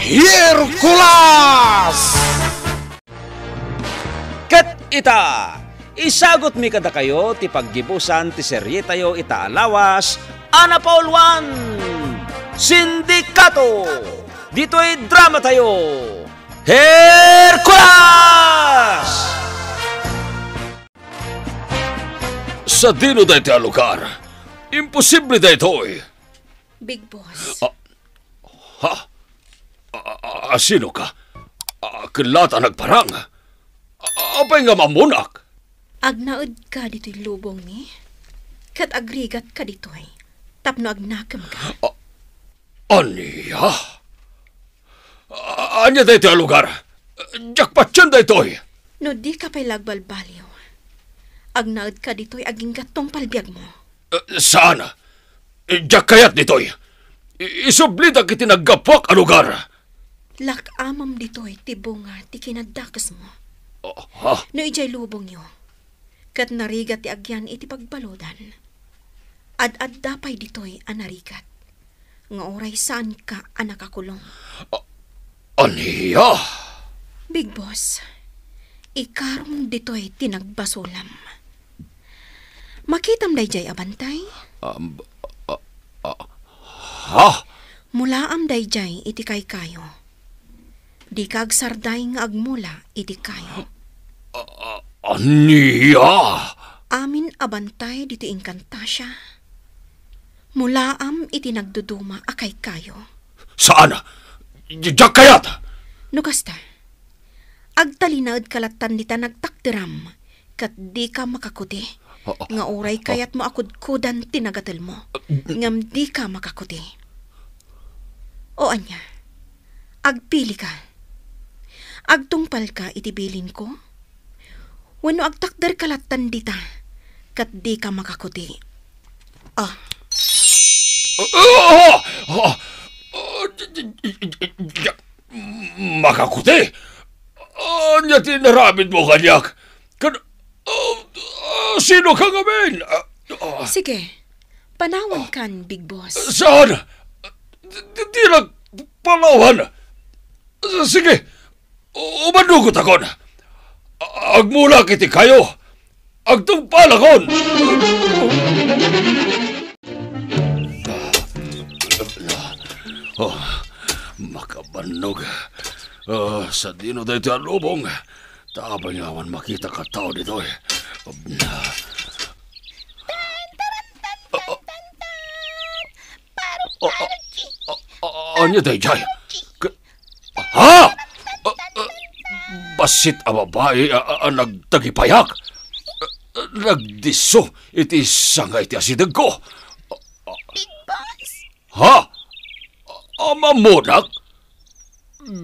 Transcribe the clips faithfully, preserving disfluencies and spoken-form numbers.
Hercules! Ket ita, isagutmi kadakayo ti paggibusan ti serietayo ita a lawas a napauluan, Sindikato, ditoy dramatayo, Hercules! Sadino daytoy a lugar? Imposible daytoy. Big Boss. Ah, ha? A, a, a, sino ka? A, ken la ta nagparang? A, apay nga ammonak? Agnaedka ditoy lubongmi, ket agrigatka ditoy tapno agnakemka. A, ania? A, ania daytoy a lugar? Diak patien daytoy. No dika pay la agbalbaliw, agnaedka ditoy agingga tungpal biagmo. Eh, saan? Eh, diak kayat ditoy. I-, isublidak iti naggapuak a lugar. Lak-amem ditoy ti bunga ti kinadakesmo. Ah, ha? No idiay lubongyo, ket narigat ti agyan iti pagbaludan, ad-adda pay ditoy a narigat nga uray saanka a nakakulong. A-, ania? Big Boss, ikarom ditoy ti nagbasolem. Makitam daydiay a bantay? Um, a, a, ha? Mulaam daydiay iti kaykayo. Dika agsarday nga agmula iti kayo. A, a, ania? Amin a bantay ditoy Encantasia, mulaam iti nagduduma a kaykayo. Saan? Di-, diak kayat! No kasta, agtalinaedka lattan dita nagtakderam ket dika makakuti, nga uray kayatmo a kudkudan ti nagatelmo, ngem dika makakuti. O ania, agpilika. Agtungpalka iti bilinko, wenno agtakderka lattan dita, ket dika makakuti. Ah. Ah! Ah! Ah! Makakuti? Ania ti inaramidmo kaniak? Kan-, ah, ah, sino ka ngamin? Ah, ah. Sige, panawankan, Big Boss. Saan? Di, di, dinak panawan. Sige, umanugotakon. Agmulak iti kayo. Agtungpalakon. Oh, makabannog. Ah, sadino daytoy a lubong? Ta apay nga awan makitak a tao ditoy. Tan, taran, tan, tan, tan, tan. Parang, ah, ah, ah, ania daydiay? Ka-, ha? Ah, ah, bassit a babai a, a, a nagtagipayak. Ah, nagdisso iti sanga iti asidegko. Ah, ah. Big Boss! Ha? Am-ammonak?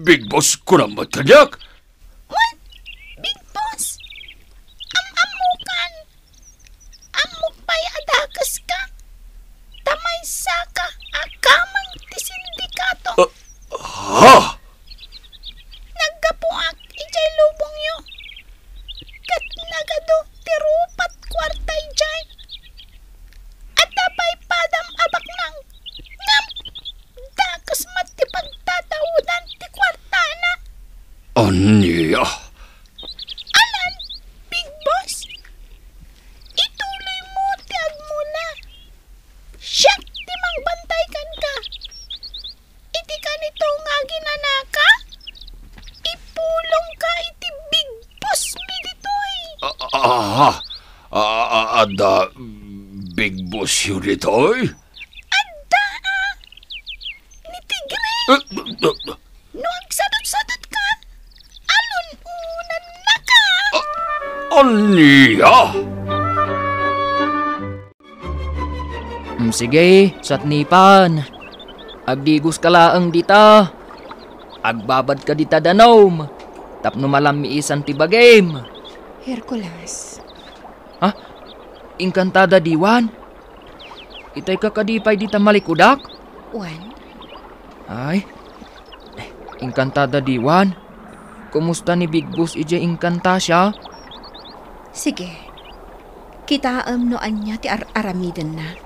Big Boss, kunam met kaniak? Wen, Big Boss. Am-ammokan. Ammok pay a dakeska. Ta maysaka a kameng ti sindikato. Ah, ha? Naggapuak idiay lubongyo. Ket nagadu ti rupat kuarta idiay. Adda pay padam a baknang. Ngem dakes met ti pagtataodan ti kuartana. Ania? Alan, Big Boss. Ituloymo ti agmula. Siak ti mangbantay kenka. Iti kanito nga aginanaka, ipulongka iti Big Boss mi ditoy. Ah, ah, ah, ah, adda Big Boss yo ditoy? Adda, a. Ni Tigre. Eh, eh, eh. No agsadutsadutka, alun-onannaka. Ah, ania? Mm, sige, satnipan. Agdigoska laeng dita. Agbabadka dita danum, tapno malammiisan ti bagim. Hercules. Ha? Encantada diwan? Itay ka kadi pay dita malikudak? Wen. Ay, Encantada diwan. Kumusta ni Big Boss idiay Encantasia? Sige. Kitaem no ania ti ar-aramidenna.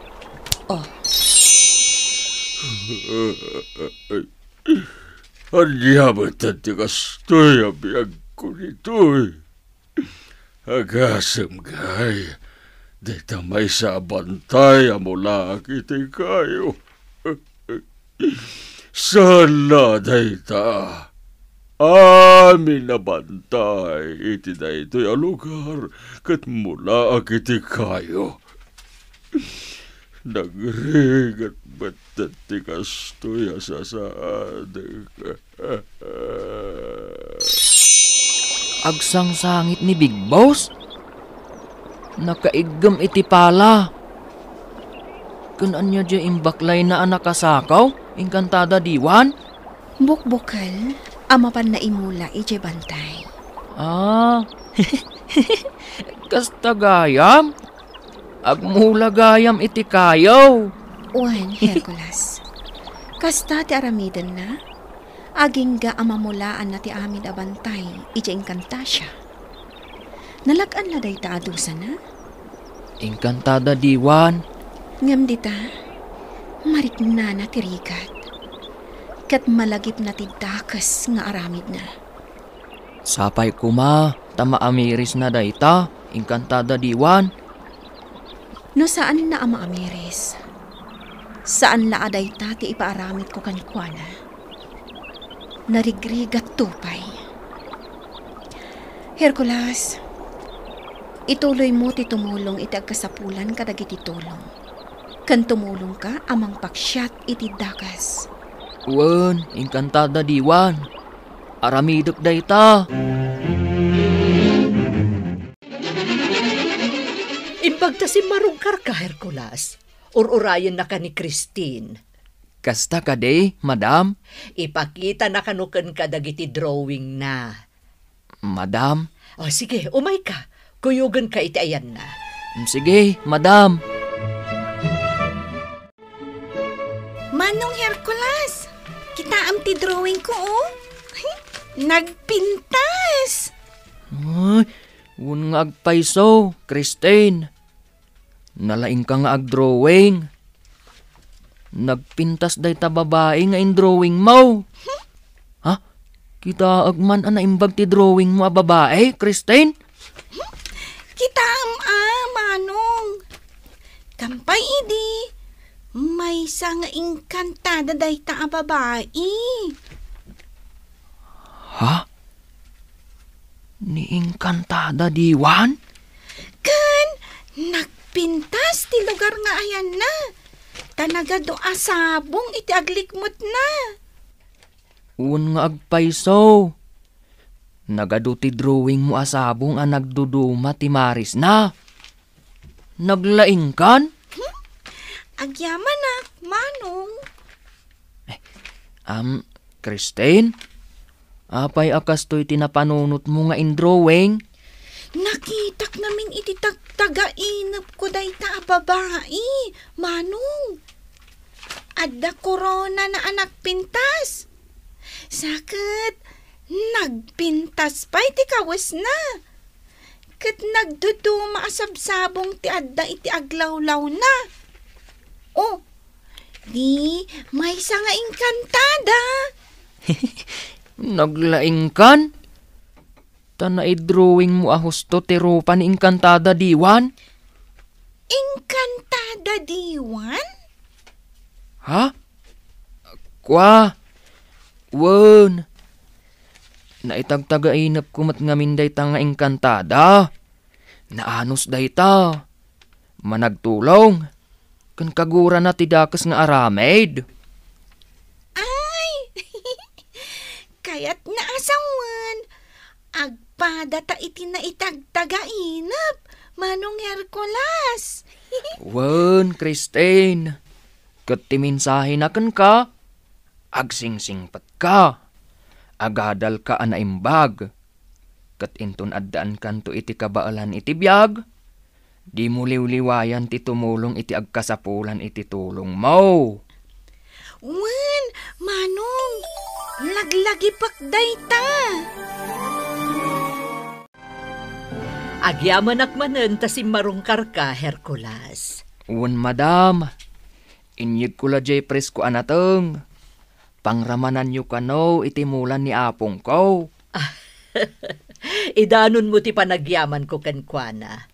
Oh. Ania met ti kastoy a biagko ditoy? Agasem ngay, dayta maysa a bantay a mulaak iti kayo. Saan la dayta. Amin a bantay iti daytoy a lugar ket mulaak iti kayo. Nagrigat met ti kastoy a sasaadek. Agsangsangit ni Big Boss? Nakaiggem iti pala. Ken ania diay imbaklayna a nakasakaw, Engkantada Diwan? Bukbukel a mapan naimula idiay bantay. Ah. Kasta gayam? Agmula gayam iti kayo. Wen, Hercules. Kasta ti aramidenna, agingga a mamulaanna ti amin a bantay idiay Encantasia. Nalag-an la dayta a dusana? Engkantada Diwan. Ngem dita, mariknana ti rigat, ket malagipna ti dakes nga aramidna. Sapay koma ta maamirisna dayta, Engkantada Diwan. No saanna a maamiris, saan la a dayta ti ipaaramidko kenkuana. Narigrigatto pay. Hercules, ituloymo ti tumulong iti agkasapulan kadagiti tulong, ken tumulongka a mangpaksiat iti dakes. Wen, Engkantada Diwan. Aramidek dayta. Imbag ta simmarungkarka, Hercules. Ur-urayennaka ni Christine. Kasta kadi, madam? Ipakitanaka no kenka dagiti drawingna. Madam? O, sige, umayka. Kuyogenka iti ayanna. Mm, sige, madam. Manong Hercules, kitaem ti drawing ko, oh. Nagpintas! Ay, wen nga agpayso, Christine. Nalaingka nga agdrawing. Nagpintas dayta babai nga indrawing mo. Ha? Kitaek man a naimbag ti drawing mo a babai, Christine? Kitaem a, Manong. Kampay idi, maysa nga engkantada dayta a babai. Ha? Ni Engkantada Diwan? Ken nagpintas ti lugar nga ayanna, ta nagadu a sabong iti aglikmutna. Wen nga agpayso. Nagadu ti drawing mo a sabong a nagduduma ti marisna. Naglaingkan? Hmm? Agyamanak, Manong. Eh, am, Christine? Apay a kastoy ti napanunotmo nga indrawing? Nakitak ngamin iti tagtagainepko dayta a babai, Manong. Adda koronana a nagpintas. Sa ket, nagpintas pay ti kawesna. Ket nagduduma a sabsabong ti adda iti aglawlawna. Oh, di maysa nga engkantada. Naglaingkan? Ta naidrawing mo a husto ti rupa ni Engkantada Diwan? Engkantada Diwan? Ha? Kua, wen. Naitagtagainepko met ngamin dayta nga engkantada. Naanus dayta. Managtulong. Ken kagurana ti dakes nga aramid. Ay! Kayatna a sawen, agpadata iti naitagtagainep, Manong Hercules. Wen, Christine. Ket ti mensahena kenka, agsingsingpetka, agadalka a naimbag. Ket inton addaankanto iti kabaelan iti biag, dimo liwliwayan ti tumulong iti agkasapulan iti tulongmo. Wen, Manong, laglagipek dayta. Agyamanak manen ta simmarungkarka, Hercules. Wen, madam. Inyegko la diay presko a nateng. Pangramananyo kano iti mula ni apongko. Idanonmo ti panagyamanko kenkuana.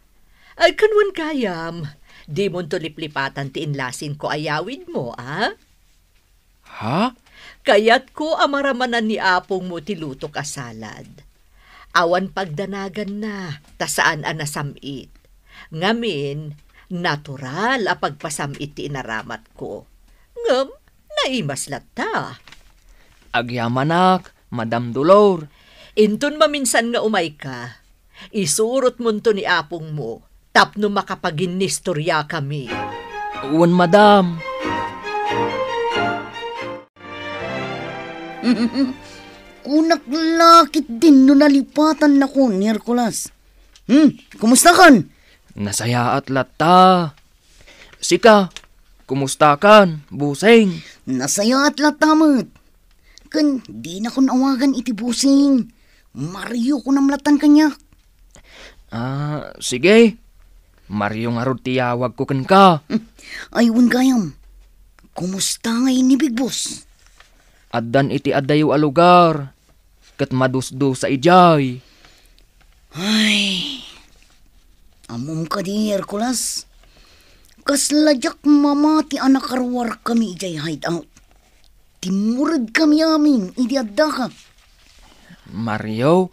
Ay, ken wen gayam, dimonto liplipatan ti inlasingko a yawidmo, a? Ha? Kayatko a maramanan ni apongmo ti lutok a salad. Awan pagdanaganna, ta saan a nasam-it. Ngamin, natural a pagpasam-it ti inaramatko. Ngem, naimas latta. Agyamanak, Madam Dolor. Inton maminsan nga umayka, isurotmonto ni apongmo tapno makapaginnistoryakami. Wen, madam. Kunak la ketdin no nalipatannakon, Hercules. Hmm, kumustakan? Nasayaat latta. Sika, kumustakan, busing? Nasayaat latta met. Ken dinakon awagan iti busing. Mario kunam lattan kaniak. Ah, sige. Mario ngarud ti yawagko kenka. Hmm. Ay, wen gayam. Kumusta ngay ni Big Boss? Addan iti adayo a lugar, ket madusdusa idiay. Ay, ammom kadi, Hercules? Kasla diak mamati a nakaruarkami idiay hideout. Timmuredkami amin idi addaka. Mario?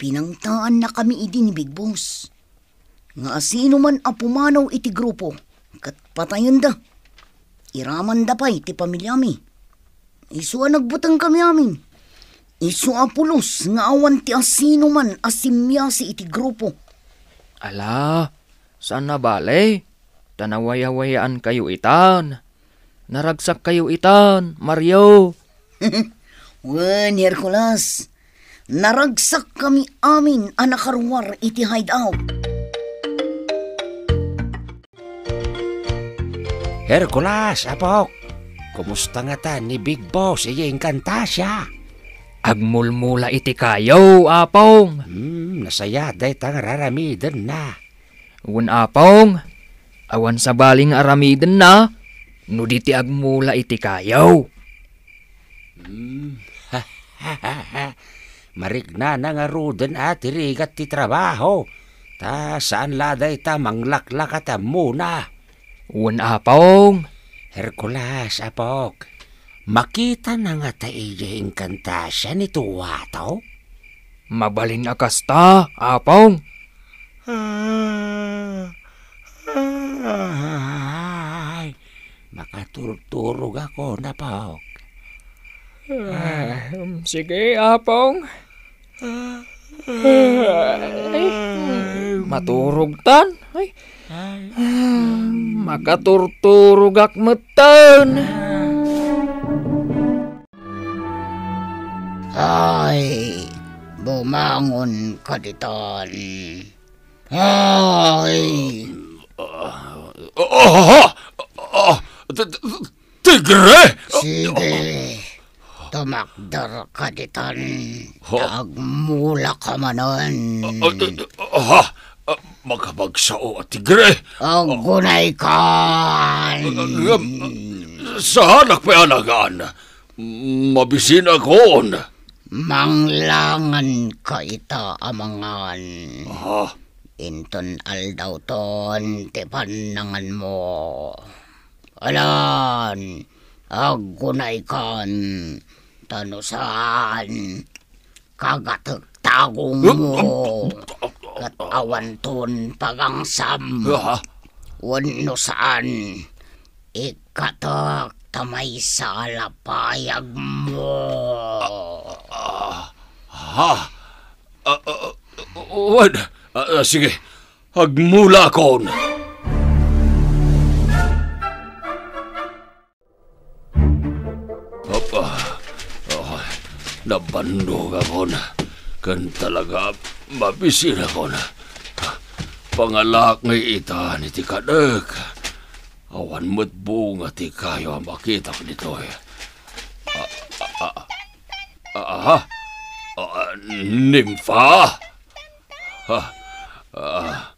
Pinangtaannakami idi ni Big Boss nga asinoman a pumanaw iti grupo ket patayenda. Iramanda pay ti pamiliami. Isu a nagbutengkami amin. Isu a pulos nga awan ti asinoman a simmiasi iti grupo. Ala, saan a bale? Ta nawayawayaankayo itan. Naragsakkayo itan, Mario. Wen, Hercules, naragsakkami amin a nakaruar iti hideout. Hercules, apok, kumusta ngata ni Big Boss idiay Encantasia? Agmulmula iti kayo, apong. Hmm, nasayaat dayta nga raramidenna. Wen, apong, awan sabali nga aramidenna no di ti agmula iti kayo. Hmm. Mariknana ngaruden a ti rigat ti trabaho, ta saan la dayta manglaklaka ti ammona. Wen, apong. Hercules, apok. Makitana ngata idiay Encantasia ni Tuwato? Mabalin a kasta, apong. Ah, ay, makaturturogakon, apok. Ah, um, sige, apong. Ay, maturogtan. Ay. Makaturturogak metten. Ay, bumangon ka ditan. Ay. Ah, ah, ah, ah, t-, t-, Tigre! Sige, tumakder ka ditan. Ha? Ta agmula ka manen. Ah, ah, ah, ha? Ah, makapagsao a tigre. Agunay kan. Ah, ah, ngem, saanak pay a nagan. Mabisinakon. Manglangan ka ita a mangan. Ah. Inton aldawton ti pannanganmo. Alan, agunaykan, ta no saan, kagatek tagongmo, ket awanton pagangsam. Ah. Wenno saan, ikkatek ta maysa a lapayagmo. Ah, ah, ha? Ah, ah, wen, ah, ah, sige, agmulakon. Apa, oh, nabannogakon. Ken talaga, mabisinakon. Pangalak ngay itan iti kadek. Awan met bunga ti kayo a makitak ditoy. Ah, ah, ah, ah, ah, ah, Nympha? Ah, ah.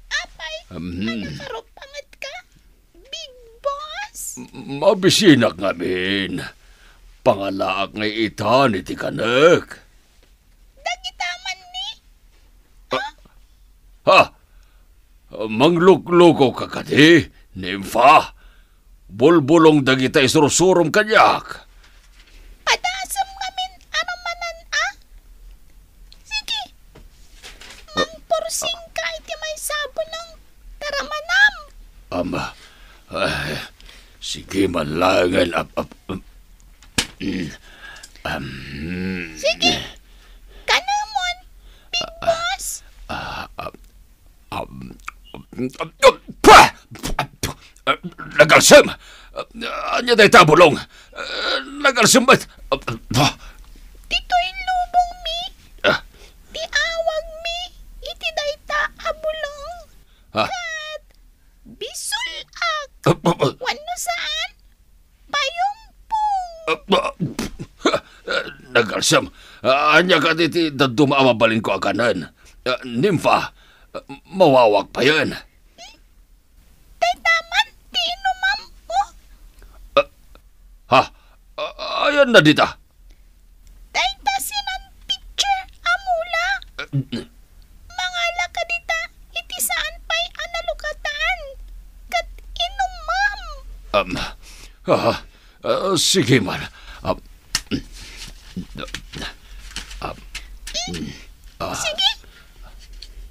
Apay, um, nakarupanget ka? Big Boss? M-, mabisinak ngamin. Pangalaak nga itan iti kanek. Dagita man ni? Ah, ha? Manglukluko ka kadi, Nympha? Bulbulong dagita isursurom kaniak. Padasem ngamin a rumanan a. Sige. Mangpursing ka iti maysa a bulong. Tara manam. Ama, ay, sige man laengen, ap-, ap-, mm, am, Sige. Kanamon, Big Boss. Ah, ah, Am, pa! Nagalsem! Ania dayta a bulong? Nagalsem met! Ditoy lubongmi, Ah, ti awagmi iti dayta a bulong. Ah. Ket bisul-ak. Ah, ah, ah. Wenno saan? Payungpong. Ah, ah, nagalsem. Ah, ania kadi ti dadduma a mabalinko a kanen? Ah, Nympha, ah, mawawak payen. Dayta man ti inumam, oh. Ah, ha? Ah, ayanna dita? Dayta sinan pitcher a mula. Ah, Mangala ka dita iti saan pay a nalukatan ket inumam. Um, ah, ah, sige man. Ah, ah, ah, Sige.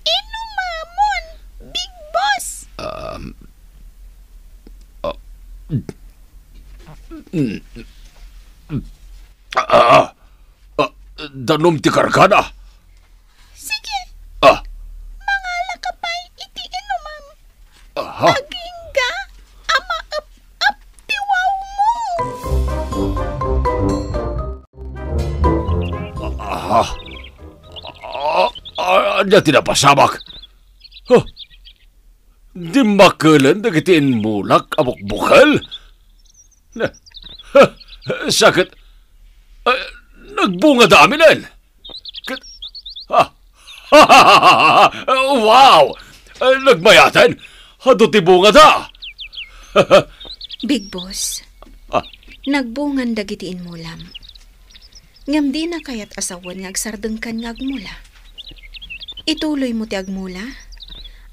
Inumamon, Big Boss. Um, ah, mm, ah, ah, danum ti kargada. Sige. Ah. Mangala ka pay iti inumam. Aha. Agingga a maep-ep ti wawmo. Aha. Ah, ah, ania ti napasamak? Huh. Dimmakelen dagiti inmulak a bukbukel? Na, ha, sa ket, ah, nagbungada aminen. Ket, ah, wow! Ah, nagmayaten! Adu ti bungada! Big Boss, Ah. nagbungan dagiti inmulam. Ngem dina kayat a sawen nga agsardengkan nga agmula. Ituloymo ti agmula.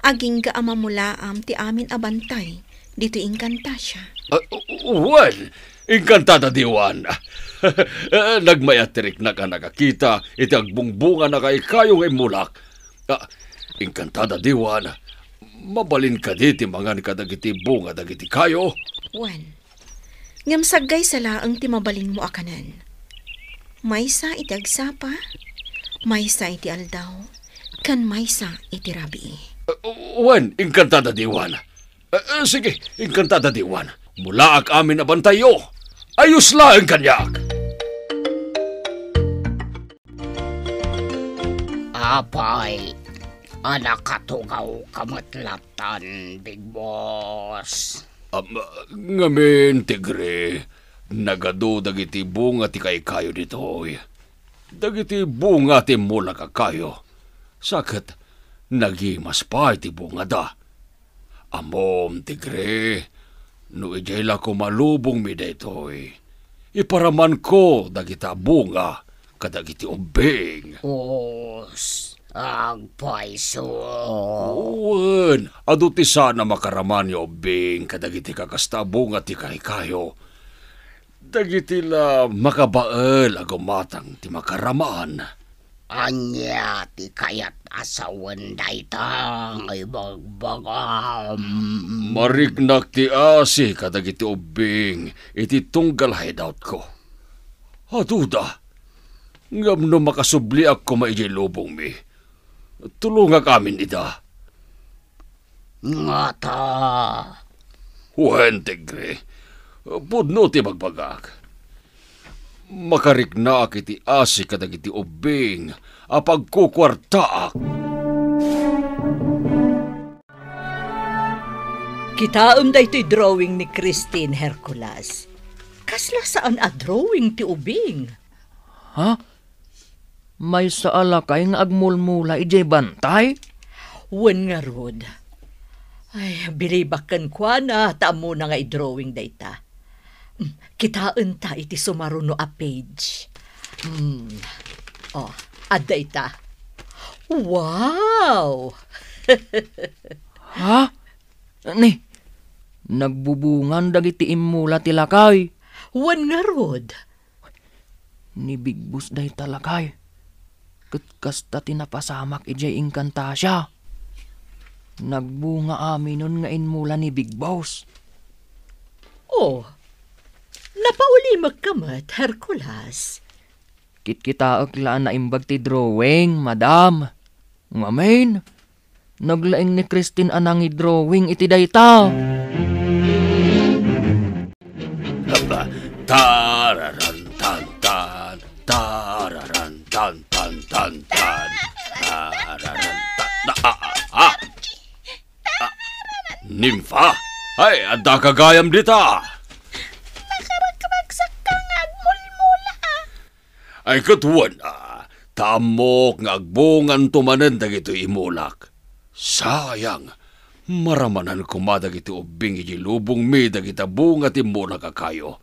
Agingga a mamulaam ti amin a bantay ditoy Encantasia. Ah, wen, Encantada diwan. Nagmayat ti riknak a nakakita iti agbungbunga a kaikayo nga immulak. Ah, Encantada diwan, mabalin kadi ti mangan kadagiti bunga dagiti kayo? Wen. Ngem saggaysa laeng ti mabalinmo a kanen. Maysa iti agsapa, maysa iti aldaw, ken maysa iti rabii. Uh, wen, Encantada diwan. Uh, uh, sige, Encantada diwan. Mulaak amin a bantayyo. Ayos laeng kaniak. Apay, a nakatugaw ka met latan, Big Boss? Am, ngamin, Tigre, nagadu dagiti bunga ti kaikayo ditoy. Dagiti bunga ti mulak a kayo. Sa ket, nagimas pay ti bungada. Ammom, Tigre, no idiay la koma lubongmi daytoy, iparamanko dagita bunga kadagiti ubbing. Us, agpayso. Wen, adu ti saan a makaraman nga ubbing kadagiti kakasta a bunga ti kaikayo. Dagiti la makabael a gumatang ti makaraman. Ania ti kayat a sawen dayta nga ibagbagam? Mariknak ti asi kadagiti ubbing iti tunggal hideoutko. Aduda, ngem no makasubliak koma idiay lubongmi, tulongak amin ida. Ngata. Wen, Tigre, pudno ti bagbagak. Makariknaak iti asi kadagiti ubbing a pagkukuartaak. Kitaem daytoy drawing ni Christine Herculas. Kasla saan a drawing ti ubing. Ha? Maysa a lakay nga agmulmula idiay bantay? Wen ngarud. Ay, bilibak kenkuana ta ammona nga i-drawing dayta. Kitaenta iti sumaruno a page. Hmm. Oh, adda ita. Wow! Ha? Ni, nagbubungan dagiti immula ti lakay. Wen ngarud. Ni Big Boss dayta lakay. Ket kasta ti napasamak idiay Encantasia. Nagbunga aminen nga immula ni Big Boss. Oh, napaulimekka met, Hercules. Kitkitaek la a naimbag ti drawing, madam. Ngamin, naglaing ni Christine a nangidrawing iti dayta. Tararan tan tan, tararan tan tan tan, tararan tan, ah, ah, ah. Ah, Nympha? Ay, adda ka gayam dita. Nakaragragsakka nga agmulmula. Ay, ket wen, ah, ta ammok nga agbunganto manen dagitoy imulak. Sayang, maramanan koma dagiti ubbing idiay lubongmi dagita bunga ti immulak a kayo.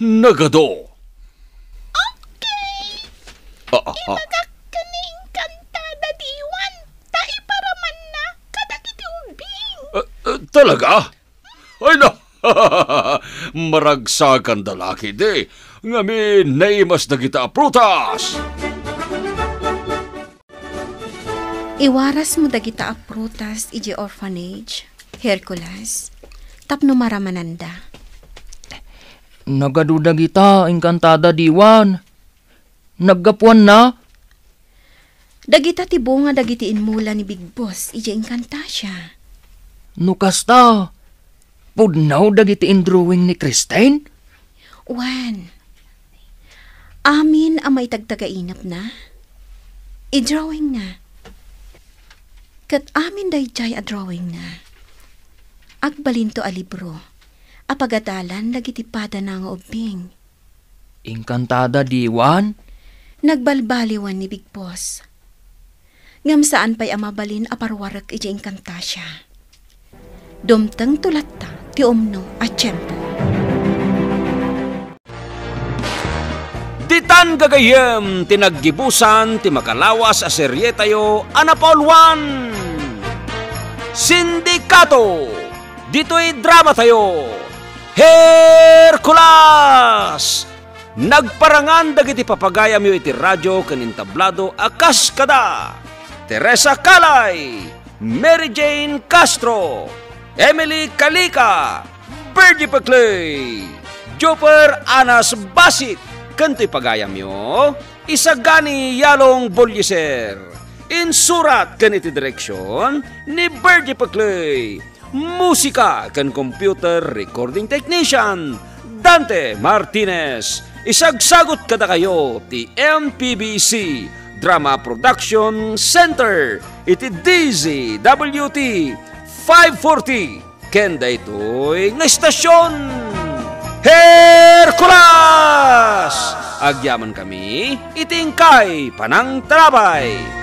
Nagadu! Okay. Ah, ah, ah. Ibagak ken ni Encantada Diwan, ta iparamanna kadagiti ubbing. Ah, ah, talaga? Ay na! Maragsakan da lakay di, ngamin naimas dagita a prutas! Iwarasmo dagita a prutas idiay orphanage, Hercules, tapno maramananda. Nagadu dagita, Encantada Diwan. Naggapuanna? Dagita ti bunga dagiti immula ni Big Boss idiay Encantasia. No kasta, pudno dagiti indrawing ni Christine? Wen, amin a maitagtagainepna, idrawingna. Ket amin daydiay a drawingna, agbalinto a libro a pagadalan dagiti padana nga ubbing. Encantada Diwan? Nagbalbaliwan ni Big Boss. Ngem saan pay a mabalin a parwarek idiay Encantasia. Dumtengto latta ti umno a tiempo. Ditan gagayyem ti naggibusan ti makalawas a serietayo a napauluan, Sindikato. Ditoy dramatayo, Hercules! Nagparangan dagiti papagayamyo iti radio ken entablado a kas kada Teresa Calay, Mary Jane Castro, Emily Calica, Virgie Pecley, Joper Anas Basit, ken toy pagayamyo, Isagani Yalong Bolliser. Insurat ken iti direksion ni Virgie Pecley. Musika ken computer recording technician, Dante Martinez. Isagsagut kadakayo ti M P B C Drama Production Center iti D Z W T five forty ken daytoy nga estasion. Hercules! Agyamankami iti inkay panangtarabay.